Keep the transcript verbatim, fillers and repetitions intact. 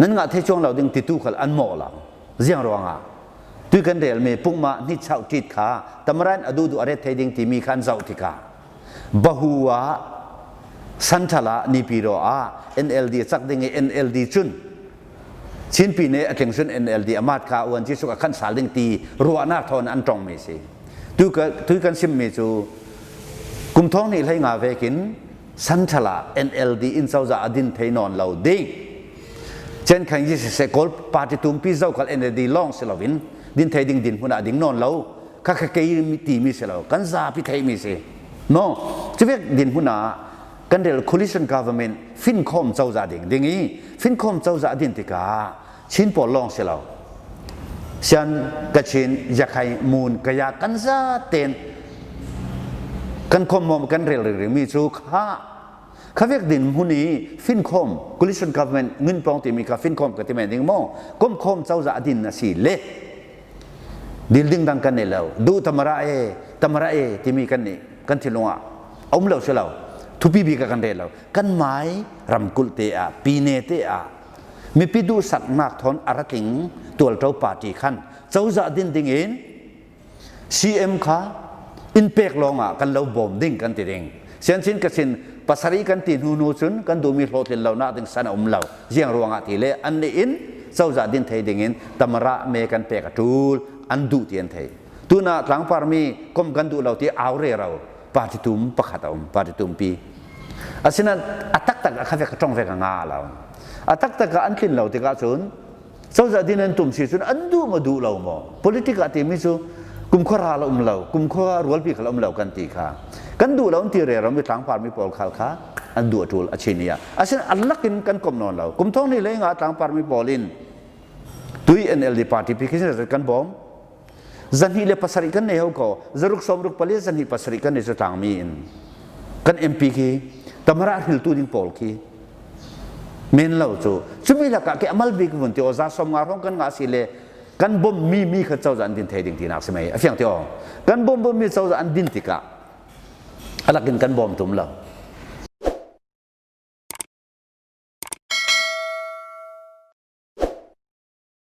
Nan ngah thei cuang lo ding titu khal an mawh lo. Ziang ruangah tui kan rel mi pukmah hnitchauh ṭit kha tamara in a duhduh a ret thei ding timi kha an zoh tikah Bahu ah, Santhal ah, Naypyidaw ah N L D a cak ding i N L D cun Chin pyine a tling cun N L D a mat kha, uan Jesuh a khan sal ding ti ruahnak thawn an ṭongmi si. Tu ka, tui kan simmi cu kum thawng hnih hlei nga vekin Santhal ah N L D in cozah a din thei nawn lo ding. Cen khan yi siseh, Kawl party tumpi zokhal N L D lawng si loin din thei ding dinhmun ah ding nawn lo. Kha kha kei mi timi si lo, kan zapi theihmi si. No, cuvek dinhmun ah kan rel coalition government finkhawm cozah ding ding i finkhawm cozah a din tikah Chin pawl lawng si lo. Sian, Kachin, Yakhai, Mun, Kaya kan zaten kan khawm mawm kan rel ringring mi cu kha khavek dinhmun i finkhawm, coalition government, nginpawng timi kha finkhawm ka ti men ding maw? Komkhawm cozah a din a si le dil ding dang kan nei lo. Duh tamara e, tamara e timi kan nih, kan thinlung ah a um lo si lo. Thupi bik ah kan rel lo. Kan mai ramkulh te ah, pyine te ah mipi duhsaknak thawn a ra tling tualṭo party khan cozah din dingin C M kha in pek lawngah kan lo bawm ding kan ti ding. Sianchin Kachin pasarih kan ti hnu hnu cun kan duhmi hlawhtlin lonak ding san a um lo. Ziang ruangah ti le an nih in cozah din thei dingin tamara me kan pek a ṭul, an duh ti an thei. Tunah tlangparmi kom kan duh lo ti au rero party tum pakhat a um, party tumpi. Asinain a taktak a khavek a ṭong vek a ngah lo. A taktak ah an tlin lo tikah cun cozah din an tum si cun an duh maw duh lo maw? Politic ah timi cu kumkhua ral a um lo, kumkhua rualpi khal a um lo kan ti kha. Kan duh lo an ti rero mi tlangparmi pawl khal kha an duh a ṭul a chini ah. Asinain a lakin kan komh nawn lo. Kum thawng hnih hlei nga tlangparmi pawl in tui N L D party pi khi kan bawm. Zahnih le pasarih kan nei ho ko, zaruk sawmruk pali zahnih pasarih kan nei cu tlangmi in kan M P khi tamara hriltu ding pawl khi men lo cu. Cumi lakah ke a mal bik vun ti aw, za sawmnga hrawng kan ngah si le kan bawmmi mi kha cozah an din thei ding tinak si mai. A fiang ti aw, kan bawm bawmmi cozah an din tikah a lakin kan bawm tum lo.